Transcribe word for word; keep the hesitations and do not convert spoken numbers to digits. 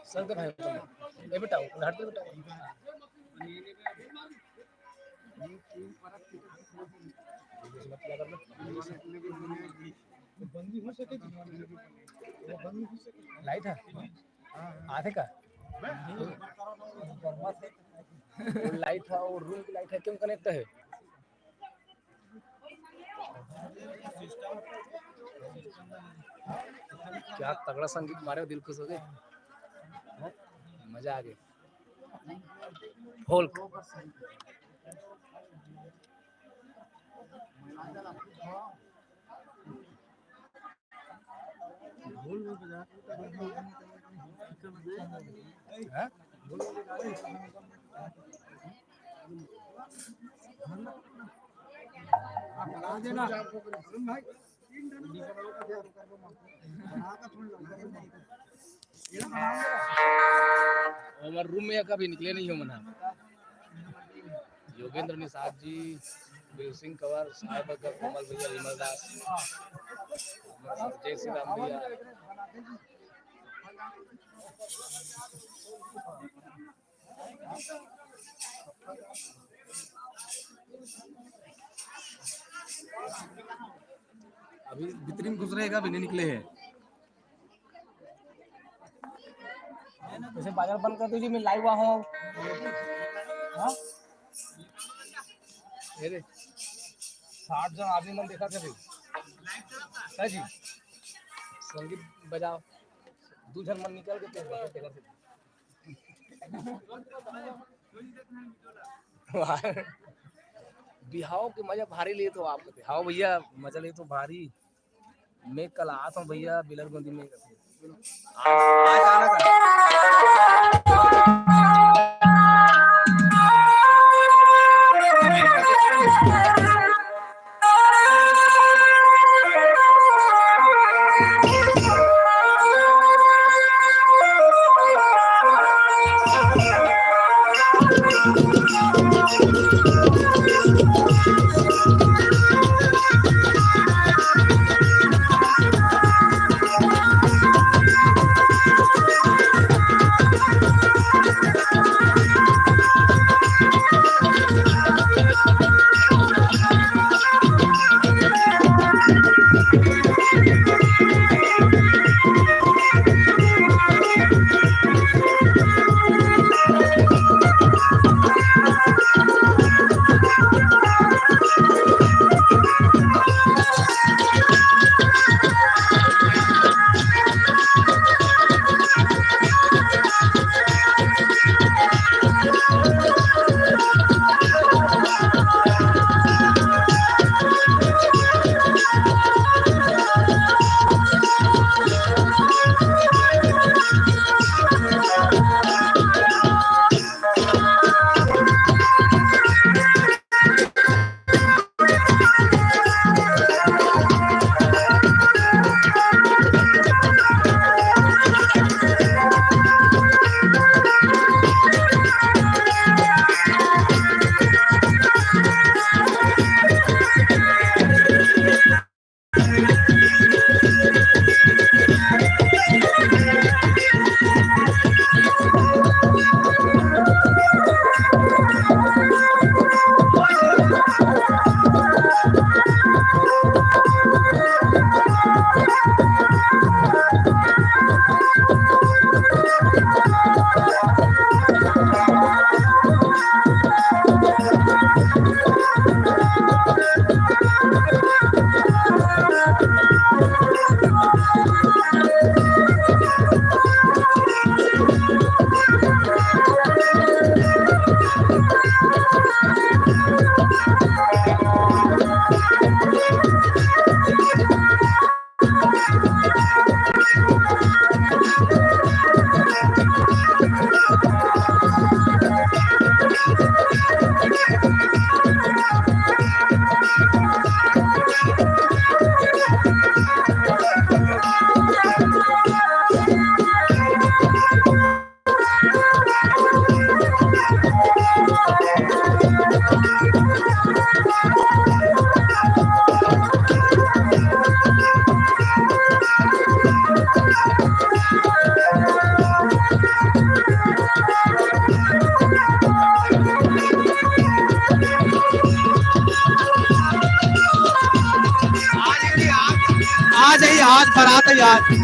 संग भाई, ए बेटा, उधार दे बेटा। लाइट है? आधे का? लाइट है, वो रूम की लाइट है, क्यों कनेक्ट है? क्या तगड़ा संगीत मारे हो, दिल खुश हो गए। हैं? मजा आ गया। फोल्क। हैं? हमारे रूम में कभी निकले नहीं हो मना। योगेंद्र निषाद जी, वीर सिंह कंवर, साहेब अकबर, कोमल भैया, विमल दास, जय श्री राम भैया। अभी भीतरी में घुस रहेगा, अभी नहीं निकले हैं। वैसे बाजार बंद कर दीजिए, मैं लाइव हुआ हूँ। हाँ? ये दे, साठ जन आदमी मन देखा थे भाई। है जी, संगीत बजाओ, दो जन मन निकल के तेज बजा, तेज बजा। बिहाव के मजा भारी लेत हो आप। हाँ भैया, मजा लेत हो भारी। मैं कल आता हूँ भैया, बिलर गोंदी में। आज बारात है यार।